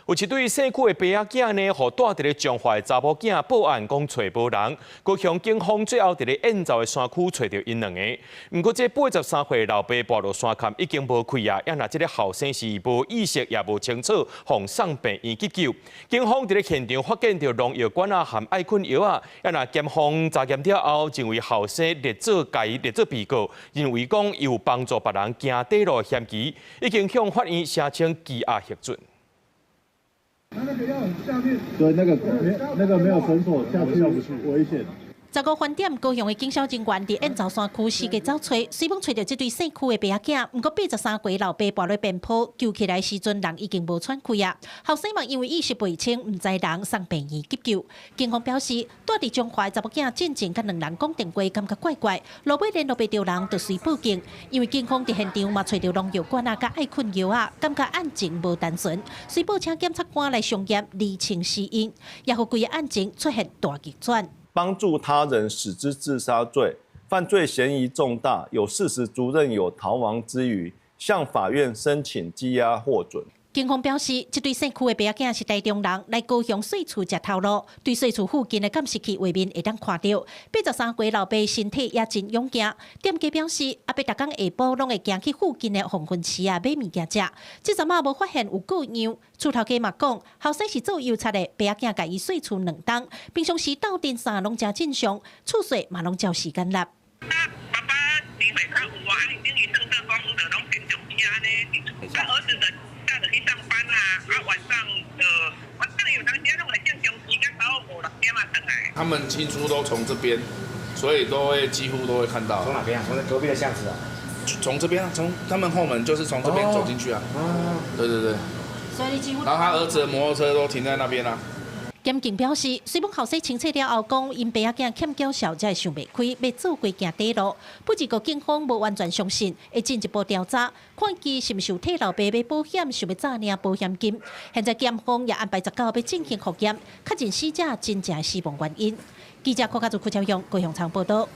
有一對姓區的爸仔囝呢，予蹛佇咧彰化的查某囝報案講揣無人，高雄警方最後佇咧燕巢的山區揣著𪜶兩个。毋過這83歲老爸跋落山崁已經無氣啊，也若這个後生是無意識也無清楚，予送病院急救。警方佇咧現場發現著農藥罐仔含愛睏藥仔，也若檢方查驗了後，認為後生列做共伊列做被告，認為講伊有幫助別人行短路的嫌疑，已經向法院申請羈押核准。對，那個沒那個沒有繩索下去危險。15翻點，高雄的警消人員佇燕巢山區四界走揣，雖罔揣著這對姓區的爸仔囝，毋過83歲老爸跋落邊坡，救起來時陣人已經無喘氣啊。後生嘛因為意識袂清，毋知人送病院急救。警方表示，蹛佇彰化的查某囝進前佮兩人講電話，感覺怪怪，落尾聯絡袂著人，就隨報警。因為警方佇現場嘛揣著農藥罐仔佮愛睏藥仔，感覺案情無單純，隨報請檢察官來相驗釐清死因，也予規個案情出現大逆轉。幫助他人使之自殺罪，犯罪嫌疑重大，有事實足認有逃亡之虞，向法院申請羈押獲准。警方表示，這對姓區的爸仔囝是台中人，來高雄稅厝食頭路，對稅厝附近的監視器畫面會當看著。83歲老爸身體也真勇健。店家表示，阿伯逐工下晡攏會行去附近的黃昏市啊買物件食。這陣仔無發現有過樣。厝頭家嘛講，後生是做郵差的，爸仔囝共伊稅厝2冬，平常時鬥陣啥攏誠正常，厝稅嘛攏照時間納。爸爸年歲較有啊，等於算做講就攏平常時按呢，啊兒子就帶著去上班啊，啊晚上就晚上有當時攏會正常時間到5、6點啊轉來。他們進出都從這邊，所以都會幾乎都會看到。從哪邊啊？從隔壁的巷子啊？從這邊啊，從他們後門就是從這邊走進去啊。哦。對對對。所以你幾乎。然後他兒子的摩托車都停在那邊啊。檢警表示，雖罔後生清醒了後，講𪜶爸仔囝欠繳小才會想袂開，欲做伙行短路。不過警方無完全相信，會進一步調查，看伊是毋是有替老爸買保險，想欲詐領保險金。現在檢方也安排19號欲進行複驗，確認死者真正死亡原因。記者郭家祖、柯超勇高雄場報道。